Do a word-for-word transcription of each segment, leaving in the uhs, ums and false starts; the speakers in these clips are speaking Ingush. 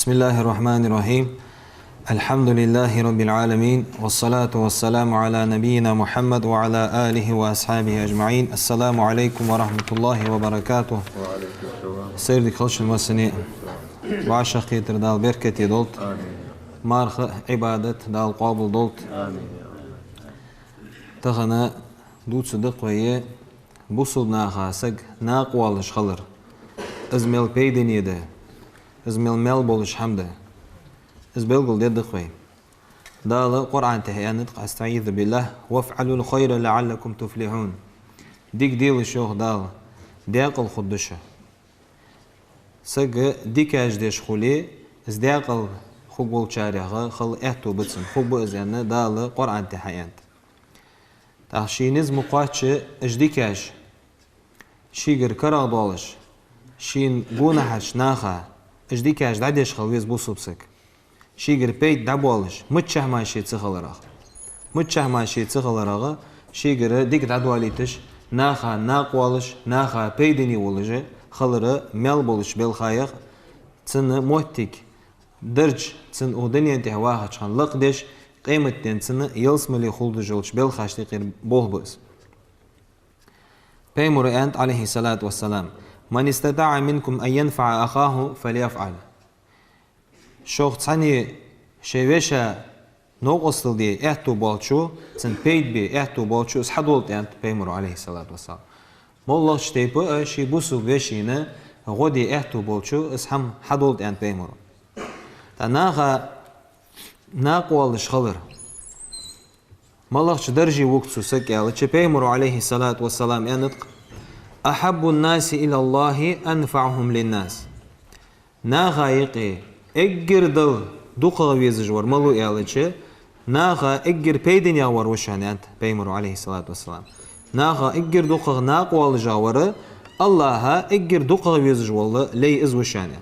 بسم الله الرحمن الرحيم. الحمد لله رب العالمين، والصلاة والسلام على نبينا محمد وعلى آله وأصحابه أجمعين. السلام عليكم ورحمة الله وبركاته. Сайре дика хийла шун массане. ВӀашагӀкхетар Дала беркате долда. Марха, Ӏибадат Дала къоабал долда. Тахан дувцаргда-кх вай бусалба наха саг накъавоалаш хилар. Из мел пайдане да, из мел маьл болаш хӀама да. Из белгалдергда-кх вай. Дала Къуръан тӀа аьннад-кх: أستعيذ بالله، وافعلوا الخير لعلكم تفلحون. Дика делаш, йоах Дала, даькъала хургда шо. Саг дикаш деш хуле, из даькъала хургволчарех хила аьттув ба цунна. Хургба из аьнна Дала Къуръан тӀа аьннад. ТӀаккха ший низ ма кхоачча уж дикаш, шийгара карагӀдоалаш, шийна гонахьарча наха уж дикаш дӀадеш хила веза бусалба саг. Шийгара пайда дӀабоалаш, миччахьа мара ше ца хиларах. Миччахьа мара ше ца хиларах, шийгара дика дӀадоалийташ, наха накъавоалаш, наха пайдане волаш хилара маьл болча белхаех, цун моттиг, дарж, цун укх дунен тӀа вахача хана лакхдеш, къематдийнахьа цун ялсмале хулдеш йолча белхашта юкъера болх ба из. Пайхамара аьннад, عليه الصلاة والسلام: من استطاع منكم أن ينفع أخاه فليفعل. Шух цхьанне ший вешийна новкъостал де аьттув болчо, цунна пайда бе аьттув болчо, из хьадолда, аьннад Пайхамара, عليه الصلاة والسلام. МоллагӀча тайпара ший бусалба вешийна гӀо де аьттув болчо, из хӀама хьадолда, аьннад Пайхамара. ТӀаккха наха накъавоалаш хилар малагӀча дарже вуг цу сага аьлча, Пайхамара, عليه الصلاة والسلام, аьннад-кх: أحب الناس إلى الله أنفعهم للناس. Наха юкъе эггара Далла дукхагӀа везаш вар малув аьлча, наха эггара пайданегӀа вар ва шоана, аьннад Пайхамара, عليه الصلاة والسلام. Наха эггара дукхагӀа накъавоалаш вар, АллахӀа эггара дукхагӀа везаш вола лай из ва шоана.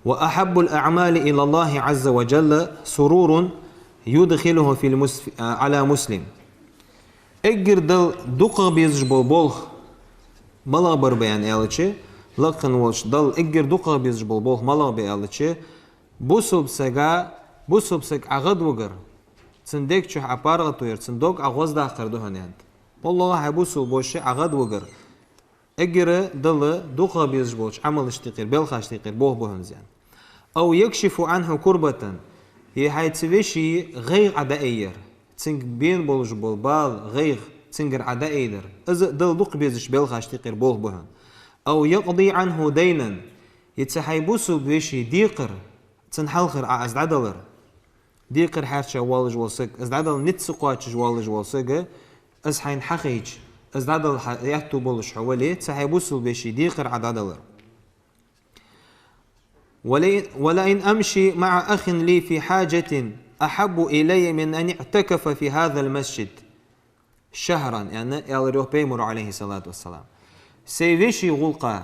وأحب الأعمال إلى الله عز وجل سرور يدخله في المس-، على مسلم. Эггара Далла дукхагӀа безаш бола болх малагӀа бар ба аьнна аьлча, лакха волча Далла эггара дукхагӀа безаш бола болх малагӀа ба аьлча, бусалба сага, бусалба саг Ӏа гӀадвигар, цун дег чу Ӏа паргӀато яр, цун дог Ӏа гӀоздаккхар да хьона, аьннад. МоллагӀа хьай бусалба воша Ӏа гӀадвигар, эггара Далла дукхагӀа безаш болча Ӏамалашта юкъера, белхашта юкъера болх ба хьона из, аьнна. أو يكشف عنه كربة, е хьай цу веший гӀайгӀа Ӏа дӀаайяр, цунга бена болаш бола бала, гӀайгӀа цунгара Ӏа дӀаайдар, из а Далла дукха безача белхашта юкъера болх ба хьона. أو يقضي عنه دينا, е цу хьай бусалба веший декхар, цун хьалхара Ӏа из дӀадалар. Декхар хьарча воаллаш вола саг, из дӀадала низ ца кхоачаш воаллаш вола саг, из хьайна хьахайча, из дӀадала хьа аьттув болаш хьо вале, цу хьай бусалба веший декхар Ӏа дӀадалар. ولئن، ولئن أمشي مع أخ لي في حاجة أحب إلي من أن أعتكف في هذا المسجد شهرا, аьнна, аьлар йоах Пайхамара, عليه الصلاة والسلام. Сай веший гӀулакха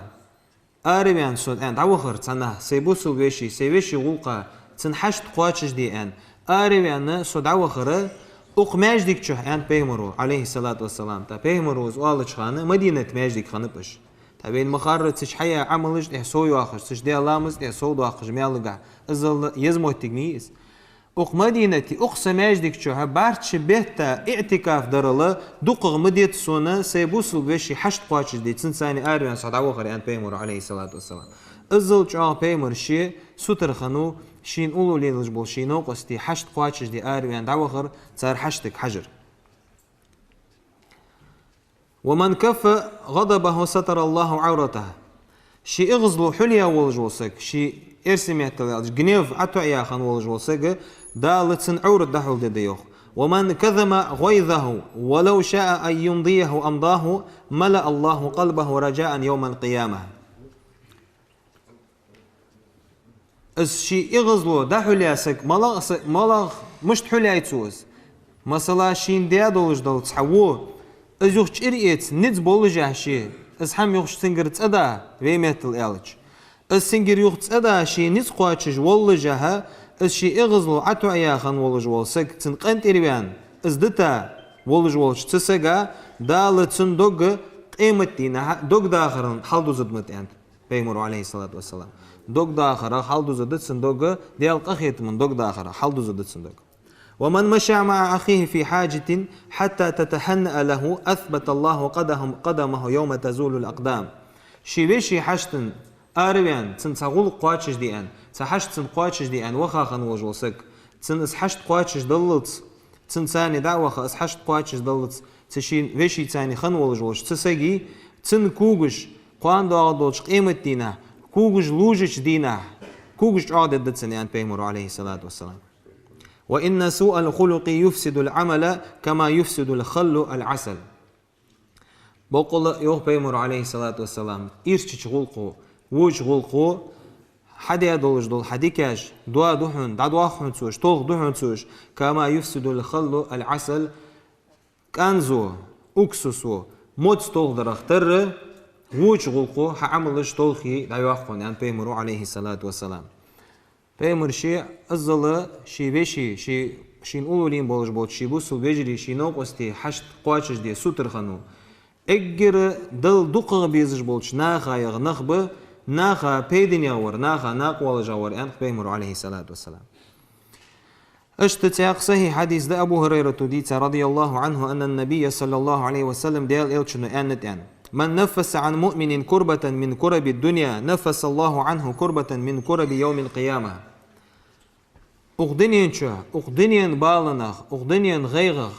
араваьнна со, аьнна, дӀавахар цхьаннахьа, сай бусалба веший, сай веший гӀулакха, цун хьашт кхоачашде, аьнна, араваьнна со дӀавахар укх маьждига чу, аьннад Пайхамара, عليه الصلاة والسلام. ТӀаккха Пайхамара из оалача хана Мадинат маьждиг хиннаб уж. ТӀаккха вайна ма харра, цу чу хьаяь Ӏамалаш тӀехьа совйоахаш, цу чу даь ламаз тӀехьа совдоаккхаш маьл гӀа, иззал еза моттиг мий из. Укх Мадинате, укх са маьждига чу бӀарчча бетта иӀтикаф дарал дукхагӀа ма деза сона сай бусалба веший хьашт кхоачашде, цунца цхьана араваьнна со дӀавахар, аьннад Пайхамара, عليه الصلاة والسلام. Иззал чӀоагӀа Пайхамар ше сутара хиннав, шийна уллув лелаш бола ший новкъостий хьашт кхоачашде араваьнна дӀавахар, цар хьаштага хьажар. ومن كف غضبه ستر الله عورته. Ший эгӀазло хьулъяь волаш вола саг, ший эрсий меттала аьлча, гнев ӀотоӀаяь хинна волаш вола саг, Дала цун Ӏоврат дӀахьулдергда йоах. ومن كظم غيظه ولو شاء أن يمضيه أمضاه ملأ الله قلبه رجاء يوم القيامة. Из ший эгӀазло дӀахьулъяь саг, малагӀа са-, малагӀа, мишта хьулъяьй цо из? Масала, шийна даь долаш дола цхьа во, из юха чӀир эца, низ боллашехь ше, из хӀама юха цунгара цӀадаь, вай меттала аьлча. Из цунгара юха цӀадаь, ше низ кхоачаш воллашехь, из ший эгӀазло ӀотоӀаяь хинна волаш вола саг, цун къинтӀера ваьнна, из дита волаш волча цу сага, Дала цун дог къематдийнахьа дог дахарал хьалдузаргда-м, аьннад Пайхамара, عليه الصلاة والسلام. Дог дахарах хьалдузаргда цун дог, Даьла къахетама дог дахарах хьалдузаргда цун дог. ومن مشى مع أخيه في حاجة حتى تتهنأ له أثبت الله قدهم-، قدمه يوم تزول الأقدام. Ший веший хьаштана араваьнна, цун цхьа гӀулакх кхоачашде аьнна, цхьа хьашт цун кхоачашде аьнна ваха хинна волаш вола саг, цун из хьашт кхоачашдаллалца, цунца цхьана дӀа а ваха, из хьашт кхоачашдаллалца, цу ший вешийца цхьана хинна волаш волча цу сага, цун когаш кхоана доагӀаш долча къематдийнахьа, когаш лужача дийнахьа, когаш чӀоагӀдергда цун, аьннад Пайхамаро, عليه الصلاة والسلام. وإن سوء الخلق يفسد العمل كما يفسد الخل العسل. Боккъала, йоах Пайхамаро, عليه الصلاة والسلام, ирчача гӀулакхо, воча гӀулакхо хьадаь долаш дола хьа дикаш доаду хьона, дӀадоах хьона цо уж, толхаду хьона цо уж, كما يفسد الخل العسل, кӀанзо, уксусо моц толхадарах тарра, воча гӀулакхо хьа Ӏамалаш толхае дӀайоаккх хьона, аьннад Пайхамаро, عليه الصلاة والسلام. Пайхамар ше аззал ший веший, ший, шийна уллув лийнна болаш болча ший бусалба вежарий, ший новкъостий хьашт кхоачашде сутара хиннав. Эггара Далла дукхагӀа безаш болча наха ягӀа нах ба, наха пайдане ягӀа вар, наха накъавоалаш ягӀа вар, аьннад Пайхамаро, عليه الصلاة والسلام. Иштта цхьаькха сахьихь хьадис да Абу Хурайрата дийца, رضي الله عنه, أن النبي صلى الله عليه وسلم, Даьла Элчано аьннад аьнна: من نفس عن مؤمن كربة من كرب الدنيا نفس الله عنه كربة من كرب يوم القيامة. Укх дунен чу, укх дунен баланах, укх дунен гӀайгӀах,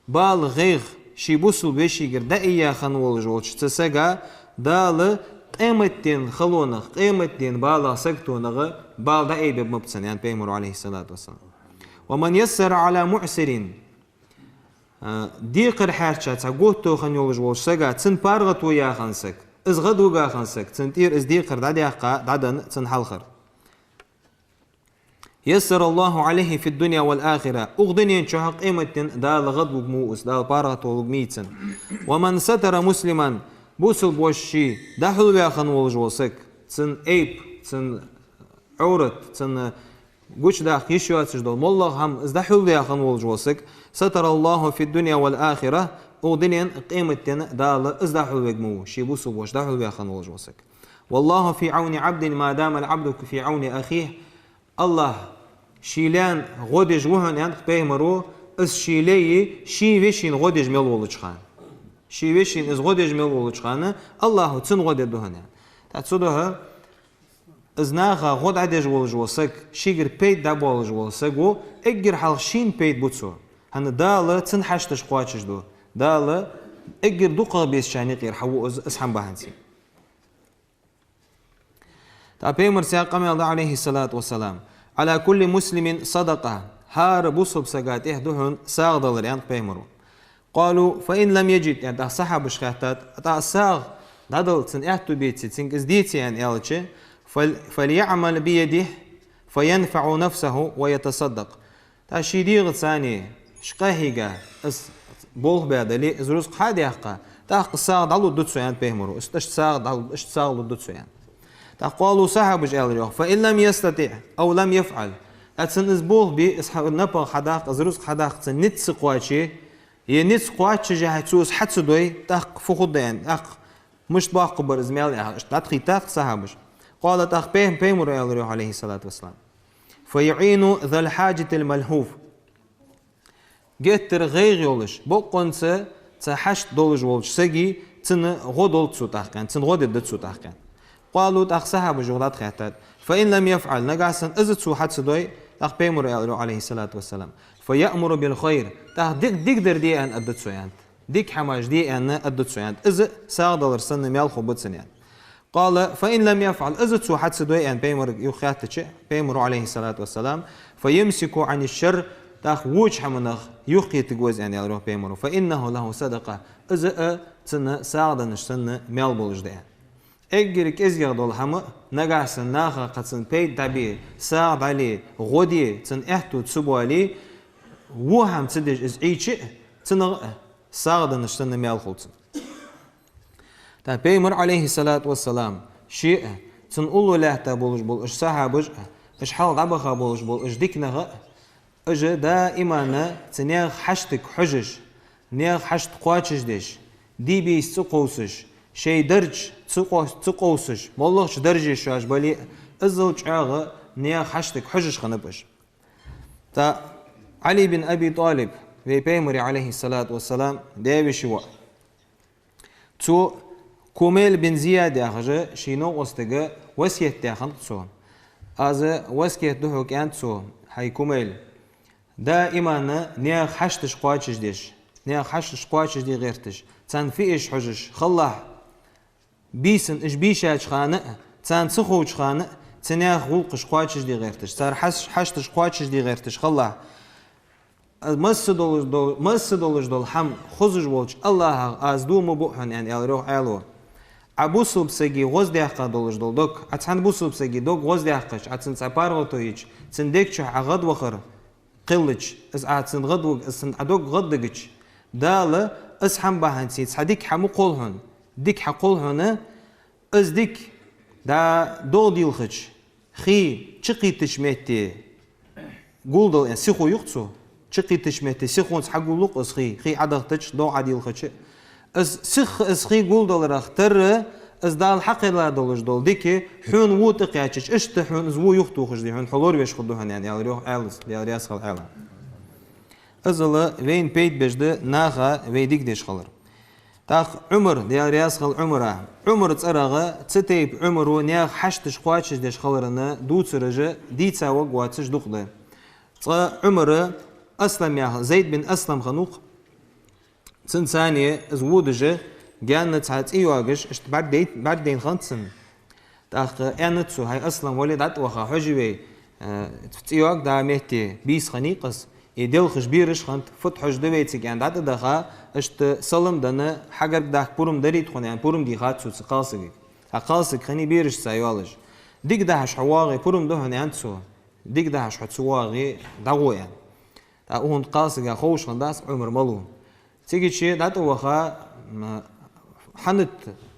бала гӀайгӀа ший бусалба вешийгара дӀаайя хинна волаш волча цу сага Дала къематден халонах, къематден балах, саготонах бала дӀаайбергба цунна, аьннад Пайхамаро, عليه الصلاة والسلام. ومن يسر على معسر, а, декхар хьаьрча цхьа готто хинна йолаш волча сага, цунна паргӀато яь хинна саг, из гӀадвига хинна саг, цунна тӀера из декхар дӀадаьккха, дӀаденна цунна хьалхара. يسر الله عليه في الدنيا والآخرة. Укх дунен чу а, къематдийнахьа а Дала гӀадвуг ма вий из, Дала паргӀато луг ма йий цунна. ومن ستر مسلما, бусалба воша ший дӀахьулваь хинна волаш вола саг, цун айп, цун Ӏоврат, цун гучадаккха йиш йоацаш дола моллагӀа хӀама из дӀахьулваь хинна волаш вола саг, ستره الله في الدنيا والآخرة, укх дунен а, къематдийнахьа а Дала из дӀахьулвергма вий, ший бусалба воша дӀахьулваь хинна волаш вола саг. والله في عون عبد ما دام العبد في عون أخيه. АллахӀ ший лайна гӀо деш ва хьона, аьннад Пайхамаро, из ший лай ший вешийна гӀо деш мел волча хана. Ший вешийна из гӀо деш мел волча хана АллахӀо цунна гӀо дергда хьона, аьнна. ТӀаккха цудухьа из наха гӀо дӀадеш волаш вола саг, шийгара пайда дӀабоалаш вола саг ва, эггара хьалха шийна пайда бу цо. ХӀана, Дала цун хьашташ кхоачашду. Дала эггара дукхагӀа безачарна юкъера хьаву из, из хӀама бахьанца. ТӀаккха Пайхамара цхьаькха къамаьл даьд, عليه الصلاة والسلام: على كل مسلم صدقة. ХӀара бусалба сага тӀехьа да хьона сагӀа далар, аьннад Пайхамаро. قالوا: فإن لم يجد, аьнна, тӀаккха сахьабаша хаьттад, тӀаккха сагӀа дӀадала цун аьттув беце, цунга из деце, аьнна, аьлча, فل-, فليعمل بيده فينفع نفسه ويتصدق. ТӀаккха ший дегӀаца, ший къахьийга из болх баь дале, из рузкъа хьа а даьккха, тӀаккха сагӀа дӀалургда цо, аьннад Пайхамаро. Из, иштта сагӀа дӀалу-, иштта сагӀа лургда цо, аьнна. ТӀаккха قالوا, сахьабаша аьлар йоах: فإن لم يستطع أو لم يفعل. ТӀаккха цунна из болх бе, из хьа-, напагӀа хьадаккха, из рузкъа хьадаккха цунна низ ца кхоаче, е низ кхоачашехь цо из хьа ца дой, тӀаккха фу хургда, аьнна, тӀаккха мишта баккхаргба из маьл, яхаш, иштта дӀатӀахийттад сахьабаш. قال, тӀаккха Пайхам-, Пайхамаро аьлар йоах, عليه الصلاة والسلام: فيعين ذا الحاجة الملهوف. Геттара гӀайгӀа йолаш, боккъонца цхьа хьашт долаш волча сага цунна гӀо долда цо тӀаккха, аьнна, цунна гӀо дергда цо тӀаккха, аьнна. قالوا, тӀаккха сахьабаша юха дӀатӀахаьттад: فإن لم يفعل, нагахьа санна из цо хьа ца дой, тӀаккха Пайхамаро аьлар йоах, عليه الصلاة والسلام: فيأمر بالخير, тӀаккха дика, дикадар де аьнна аргда цо, аьннад. Дика хӀамаш де аьнна аргда цо, аьннад. Из сагӀа далар санна маьл хургба цунна, аьнна. قال: فإن لم يفعل, из цо хьа ца дой, аьнна, Пайхамарга юха хаьттача, Пайхамаро, عليه الصلاة والسلام: فيمسك عن الشر, тӀаккха воча хӀаманах юхакхетаргва из, аьнна, аьлар йоах Пайхамаро. فإنه له صدقة, из а цунна сагӀа деннаш санна маьл болаш да, аьнна. Эггара кӀезигагӀа дола хӀама, нагахьа санна наха кхы цунна пайда дӀабе, сагӀа дӀале, гӀо де цунна аьттув ца боале, во хӀама ца деш из Ӏийча а, цунах а сагӀа деннаш санна маьл хул цунна. ТӀаккха Пайхамар, عليه الصلاة والسلام, ше а, цун уллув лаьтта болаш бола уж сахьабаш а, уж хьалха дӀабаха болаш бола уж дика нах а, уж даиман цу наьха хьаштага хьожаш, наьха хьашт кхоачашдеш, дий-бийса цӀи кховсаш, шоай дарж цӀи къо-, цӀи къовсаш, моллагӀча дарже шоаш бале а, Иззал чӀоагӀа наьха хьаштага хьожаш хиннаб уж. ТӀаккха Ӏали бин Аби ТӀалиб, вай Пайхамара, Ӏалайхи ссалату вассалам, даь-веший воӀ. Цо Кумайл бин Зияд яхаш ший новкъостага васкет даь хиннад цо. Аз васкет ду хьога, аьннад цо, хӀай Кумайл, даиман наьха хьашташ кхоачашдеш, наьха хьашташ кхоачашде гӀерташ, царна фиаш хьожаш хилалахь. Бийсан уж бийшача хана а, царна ца ховча хана а, цу наьха гӀулакхаш кхоачашде гӀерташ, цар хьаш-, хьашташ кхоачашде гӀерташ хилалахь. Масса долаш дол-, масса долаш дола хӀама хозаш волча АллахӀах аз дув ма буъ хьона, аьнна, аьлар йоах Ӏаьлас. Ӏа бусалба сага гӀоздаьккха долаш дола дог, Ӏа цхьан бусалба сага дог гӀоздаьккхача, Ӏа цунна цхьа паргӀато йича, цун дег чу Ӏа гӀадвахар кхеллача, из Ӏа цунна гӀадвуг-, из цунна Ӏа дог гӀаддигача, Дала из хӀама бахьанца цхьа дика хӀама кхолл хьона, дика хӀама кхолл хьона, из дика дӀа догӀа дийлхача, хий чукхийттача метте гулдала, аьнна, сихо юкъ цо. Чукхийттача метте сихонца хьагуллу-кх из хий, хий Ӏадахийтача, догӀа Ӏадийлхача. Из сиха, из хий гулдаларах тара, из Дала хьакхелла долаш дола дика хьона во тӀакхаьчача, иштта хьона из во юхатохаш да хьона, хьо лоравеш хургда хьона, аьнна, аьлар йоах Ӏаьлас, Даьла раьза хилва Ӏаьлас. Иззал вайна пайда беш да наха вай дика деш хилар. ТӀаккха Ӏумар, Даьла раьза хилва Ӏумара. Ӏумара цӀерагӀа, цу тайпа Ӏумара наьха хьашташ кхоачашдеш хиларах дувцараш дийца варгвоацаш дукха да. Цкъа Ӏумара Аслам яха, Зайд бин Аслам хиннав-кх. Цунца цхьана из водаш, гаьна цхьа цӀи йоагаш, иштта бӀаргадайт-, бӀаргадайна хиннад цунна. ТӀаккха аьннад цо: «ХӀай Аслам, вале дӀатӀаваха хьожа вай, э, цӀи йоаг да метте, бийса хиннай-кх из, из делхаш бераш хиннад, фуд хьожаргда вай цига», аьнна, дӀатӀаваха, иштта салам денна, хьагаргадаккха пурам дарий тхона, аьнна, пурам дийхад цо цу кхалсагага. ТӀаккха кхалсаг хиннай берашца йоалаш. «Дика да хьона хьо воагӀе, пурам да хьона», аьннад цо. «Дика да хьона хьо ца воагӀе, дӀагӀо», аьнна. ТӀаккха укхун кхалсага ховш хиннадац Ӏумар малув. Цигача дӀатӀаваха, м, хӀанад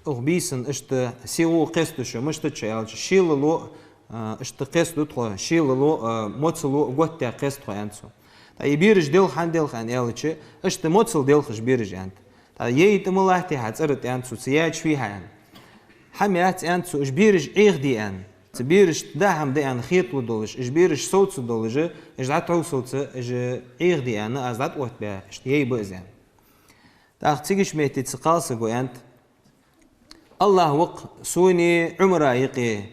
укх бийсан иштта сихо кхесташ, мишта да аьлча, шелало, а, иштта кхестаду тхо, шелало, а, моцало готта кхест тхо, аьннад цо. ТӀаккха из бераш делха хӀана делх аьнна аьлча, иштта моцал делхаш бераш, аьннад. ТӀаккха яйта ма латте хьа цӀера тӀа, аьннад цо, ца яьча фий хьа, аьнна. ХӀама яц, аьннад цо, уж бераш Ӏехаде, аьнна. Цу берашта даа хӀама да аьнна хеталу долаш, уж бераш совца долаш, уж дӀатӀавсалца, уж Ӏехаде аьнна, аз дӀатӀаоттабаь, иштта яй ба из аьнна. ТӀаккха цигача метте цу кхалсаго аьннад: «АллахӀ ва-кх сона Ӏумара юкъе,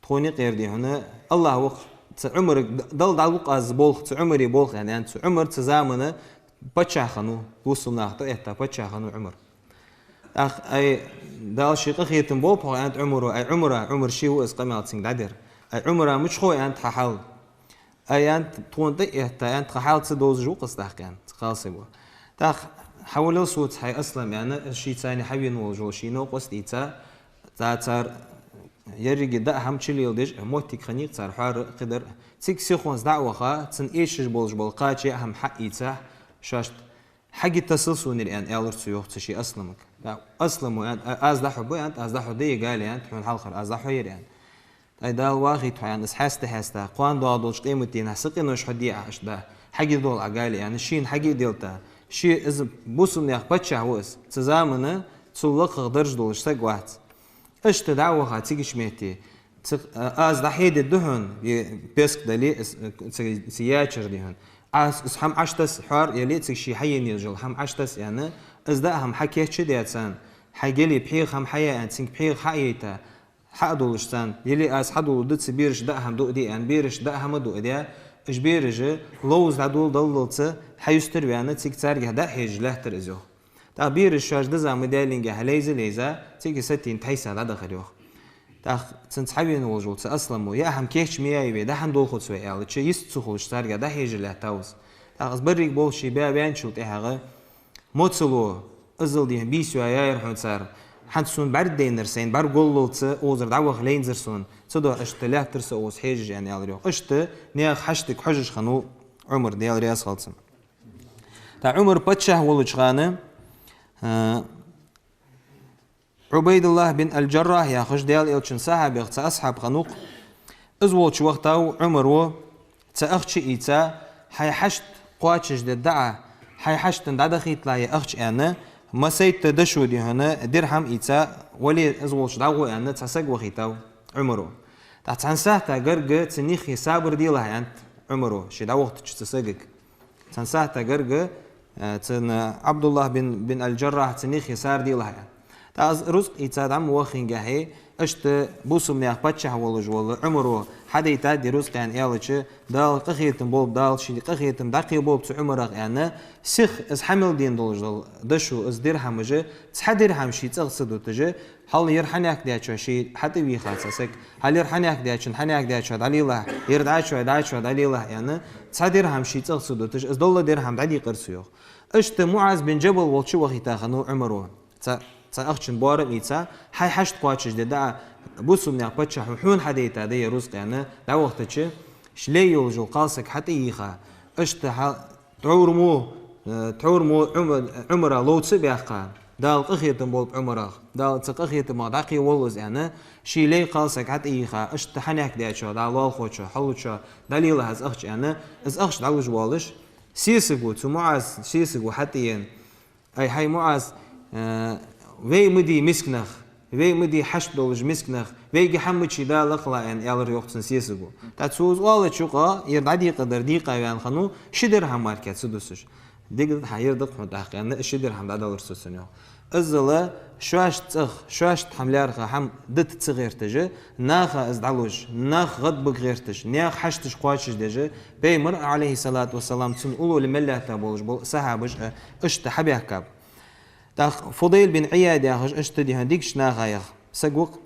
тхона юкъера да хьона, АллахӀ ва-кх цу Ӏумарага д-, Далла дӀалу-кх аз болх, цу Ӏумара болх», аьнна, аьннад цо. Ӏумар цу замана паччахь хиннав, бусалба нах тӀаэтта паччахь хиннав Ӏумар. ТӀаккха: «Ай, Дала ший къахетам болба хьох», аьннад Ӏумара, ай, Ӏумара, Ӏумар ше ва из къамаьл цунга дӀадер. «Ай, Ӏумара, мича хов, аьннад, хьа хьал?» «Ай, аьннад, тхона тӀаэтта, аьннад, тха хьал ца довзаш ва-кх из тӀаккха», аьннад цу кхалсаго. ТӀаккха: «Хьавалал соца, хӀай Аслам», аьнна, из шийца цхьана хьавена волаш вола ший новкъост ийца, цар, цар еррига даа хӀама чулеладеш, моттиг хиннай-кх цар хьоара кхидар. Цига сихонца дӀа а ваха, цунна эшаш болаш бола кхача яа хӀама хьаийца, шоашта: «Хьагиттасал сона ер», аьнна, аьлар цо йоах цу ший Асламага. ТӀаккха Асламо аьннад: «А-, аз дӀахьоргба, аьннад, аз дӀахьоргда ер гали, аьннад, хьона хьалхара аз дӀахьор ер», аьнна. «Ай, Дала вахийта хьо, аьнна, аз хьаста-хьаста, кхоана доагӀа долча къематдийнахьа са къинош хьо де Ӏа иштта, хьагирдолаш Ӏа гали», аьнна, шийна хьагирделта. Ше из бусалба наьха паччахь ва из, цу замана цул лакхагӀа дарж долаш саг вац. Иштта дӀа а ваха цигача метте, цу, а, аз дӀахьедергда хьона, е песк дале, из, цу, цу яьчар да хьона. Аз из хӀама Ӏочутасс, хьоар яле, цига ше хьаена езаш йола хӀама Ӏочутасс, аьнна, из даа хӀама хьакийчдаь царна, хьайга яле пхьегӀа хӀама хьаяь, аьнна, цунга пхьегӀа хьа а яйта, хьа а долаш царна, яле аз хьадоаладергда цу берашта даа хӀама дуаде, аьнна, берашта даа хӀама дуадаь, уж бераш ловза дӀадоладаллалца хьаюстара ваьнна, цига царгахьа дӀа а хьежаш лаьттар из йоах. ТӀаккха бераш шоаш диза ма даьллинге хьалейза-лейза, цига сатийна тхьайса дӀадахар йоах. ТӀаккха цунца хьавена волаш вола цу Асламо: «Яа хӀама кийча ма яьй вай, даа хӀама долхац вай», аьлча, йист ца хулаш царгахьа дӀахьежаш лаьттав из. ТӀаккха из берригаш болаш ше баь ваьнначул тӀехьагӀа, моцало, иззал дийхьа бийса йоа яьяр хьона цар. ХӀанз сона бӀаргадайнар сайна бӀаргагуллалца укхазара дӀаваха лайнзар сона. Цудухьа иштта лаьттар со укхаза хьежаш, аьнна, аьлар йоах. Иштта наьха хьаштага хьожаш хиннав Ӏумар, Даьла раьза хилва цунна. ТӀаккха Ӏумар паччахь волча хана, а, Ӏубайдуллахь бин аль-Джаррахь яхаш Даьла Элчан сахьабех цхьа асхьаб хиннав-кх. Из волча вахийтав Ӏумара, цхьа ахча а ийца, хьай хьашт кхоачашдергда Ӏа, хьай хьаштана дӀадахийталахь ер ахча, аьнна, масайтта дошо да хьона дирхьам а ийца, вале, из волча дӀагӀо, аьнна, цхьа саг вахийтав Ӏумара. ТӀаккха цхьан сахьта гарга цун юххе сабар делахь, аьннад Ӏумара ший дӀавахийтача цу сагага. Цхьан сахьта гарга, э, цун, э, Ӏабдуллахь бин, бин аль-Джаррахь цун юххе сабар делахь, аьнна. ТӀаккха из рузкъа ийца дӀа ма ваххингехьа, иштта бусалба наьха паччахь волаш вола Ӏумара хьадайтад ер рузкъа, аьнна, аьлча, Дала къахетам болба, Дала ший къахетам дӀакхеболба цу Ӏумарах, аьнна, сиха из хьа мел дена долаш дола дошо, из дирхьамаш, цхьа дирхьам ший цӀагӀа ца дуташ, хьал ер хьанехк дечоа ший хьатӀавийха цхьа саг, хьал ер хьанехк дечун хьанехк дечоа дӀалелахь, ер дӀачоа дӀачоа дӀалелахь, аьнна, цхьа дирхьам ший цӀагӀа ца дуташ, из дола дирхьам дӀадийкъар цо, йоах. Иштта МуӀаз бин Джабал волча вахийта хиннав Ӏумара. Цхьа, цхьа ахчан боарам ийца, хьай хьашт кхоачашде дӀа, бусалба наьха паччахьо хьона хьадайтад ер рузкъа, аьнна, дӀавахийтача, ший лай йолаш йола кхалсаг хьатӀайийха. Иштта хьа-, тхьовра мо, э, тхьовра мо Ӏума-, Ӏумара ловца а баьккха, Дала къахетам болба Ӏумарах, Дала цу къахетамах дӀакхеволва из, аьнна, ший лай кхалсаг хьатӀайийха, иштта хьанехк дечоа, дӀа лоалахочоа, хьаллучоа дӀалелахь из ахча, аьнна, из ахча дӀалуш воалаш, сесаго, цу МуӀаз сесаго хьатӀаена: «Ай, хьай МуӀаз, э, вай ма дий мискнах, вай ма дий хьашт долаш мискнах, вайга хӀама мичай далахала», — аьнна, аьлар йоах цун сесаго. ТӀаккха цо из оалача юкъа, ер дӀадийкъадар дийкъа ваьнна хиннав, ши дирхьам мара ца дусаш. «Дика да хьа, ер да-кх хьона тӀаккха», — аьнна, ши дирхьам дӀадалар цо цунна, йоах. Иззал шоашта цӀагӀа, шоашта хӀама лаьрхӀа хӀама дита ца гӀерташ, наха из дӀалуш, нах гӀадбига гӀерташ, наьха хьашташ кхоачашдеш, Пайхамар, Ӏалайхи ссалату вассалам, цун уллув мел лаьтта болаш бола сахьабаш а иштта хьабаьхкаб. ТӀаккха Фудайл бин Ӏияд яхаш иштта, дий хьона, дикача нахах саг ва-кх.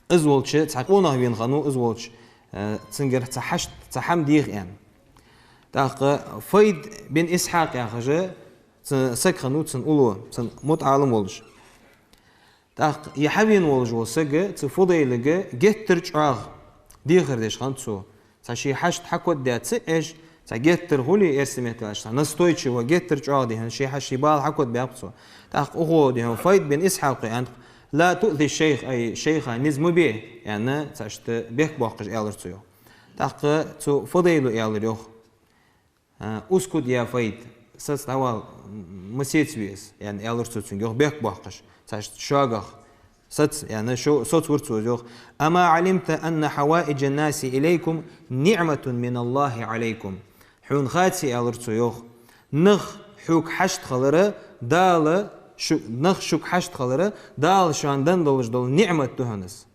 Из волча цхьа къонах вена хиннав, из волча, э, цунгара цхьа хьашт, цхьа хӀама деха, аьнна. ТӀаккха Файд бин Исхьакъ яхаш цхьа саг хиннав цун уллув, цун мутаӀалим волаш. ТӀаккха из хьавена волаш вола саг цу Фудайлага геттара чӀоагӀа дехар деш хиннад цо. Цхьа ший хьашт хьакотдаь ца Ӏеш, цхьа геттара хуле, эрсий меттала аьлча, цхьа настойчиво, геттара чӀоагӀа, дий хьона, ший хьашт, ший бала хьакотбаьб цо. ТӀаккха укхо, дий хьона, Файд бин Исхьакъо аьннад-кх: «لا تؤذ الشيخ», ай, шайха низ ма бе, аьнна, цхьа иштта бехк боаккхаш аьлар цо, йоах. ТӀаккха цу Фудайла аьлар, йоах: «А, اسكت يا فيد, саца дӀавала, м-, ма сецаве из», — аьнна, аьлар цо цунга, йоах, бехк боаккхаш. Цхьа иштта шогах: «Саца», — аьнна, шо-, соцавир цо из, йоах. «أما علمت أن حوائج الناس إليكم نعمة من الله عليكم». Хьона хаций, аьлар цо, йоах, нах хьога хьашт хилар Дала шу-, нах шуга хьашт хилар Дала шоана денна долаш дола ниӀмат да хьона из.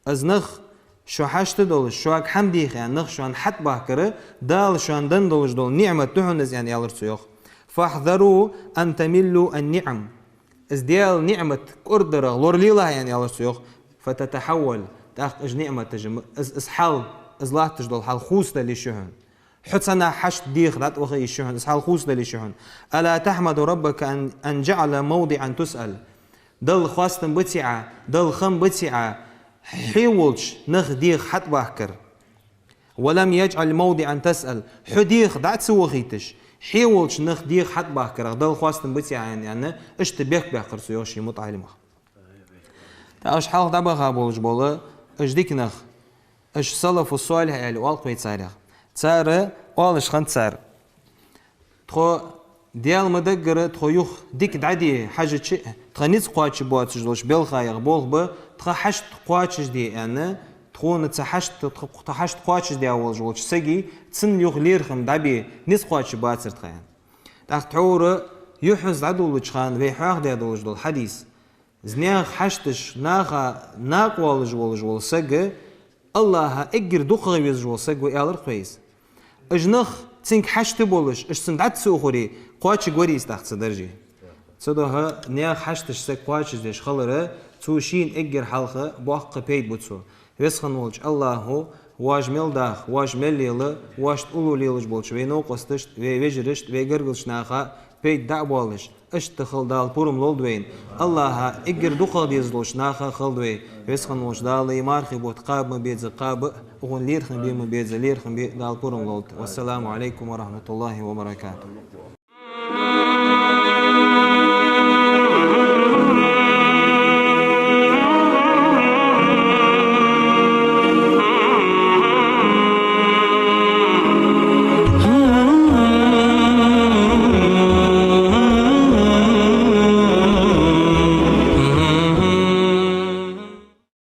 Из нах шо хьашт долаш, шуга хӀама деха аьнна, нах шоана хьатӀабахкар Дала шоана денна долаш дола ниӀмат да хьона из, аьнна, аьлар цо, йоах. «فاحذروا أن تملوا النعم». Из Даьла ниӀмат кӀордарах лоралелахь, аьнна, аьлар цо, йоах. «فتتحول». ТӀаккха уж ниӀматаш, из, из хьал, из латташ дола хьал хувцадала йиш я хьона. Хьо цхьаннахьа хьашт деха дӀатӀаваха йиш я хьона, из хьал хувцадала йиш я хьона. «ألا تحمد ربك أن، أن جعلك موضعا تسأل». Далла хоастам бац Ӏа, Далла хам бац Ӏа, хьо волча нах деха хьатӀабахкар. «ولم يجعلك موضعا تسأل». Хьо деха дӀа а ца вахийташ, хьо волча нах деха хьатӀабахкарах Далла хоастам бац Ӏа, аьнна, аьнна, иштта бехк баьккхар цо, йоах, ший мутаӀалимах. ТӀаккха уж хьалха дӀабаха болаш бола уж дика нах, уж салафу солихь аьле оал-кх вай царех. Цар оалаш хиннад цар: «Тхо Даьла ма даггара, тхо юха дика дӀаде хьажача а, тха низ кхоачаш боацаш долча белхаех болх ба тха хьашт кхоачашде», — аьнна, тхона цу хьашт, тха, тха хьашт кхоачашдаь волаш волча сага, цунна юха лерхӀам дӀабе низ кхоачаш бацар тха, аьнна. ТӀаккха тхьовра юххьанца дӀадоладеча хана вай хьоахадаь долаш дола хьадис. Из наьха хьашташ, наха накъавоалаш волаш вола саг, АллахӀа эггара дукхагӀа везаш вола саг ва, аьлар-кх вай из. Уж нах цунга хьашт болаш, уж цунна дӀа ца ухаре, кхоачаргварий из тӀаккха цу дарже. Цудухьа наьха хьашташ саг кхоачашдеш хилара, цо шийна эггара хьалха боаккха пайда бу цо. Веза хинна волча АллахӀо воаш мел даха, воаш мел лела, воашта уллув лелаш болча вай новкъосташта, вай вежарашта, вай гаргарча наха пайда дӀа а боалаш, иштта хила Дала пурам лолда вайна. АллахӀа эггара дукхагӀа дезаш долча наха хилда вай. Веза хинна волча Дала из мархий бутт кхаба ма безза кхаба, укхунна лерхӀам бе ма безза лерхӀам бе Дала пурам лолда. والسلام عليكم ورحمة الله وبركاته.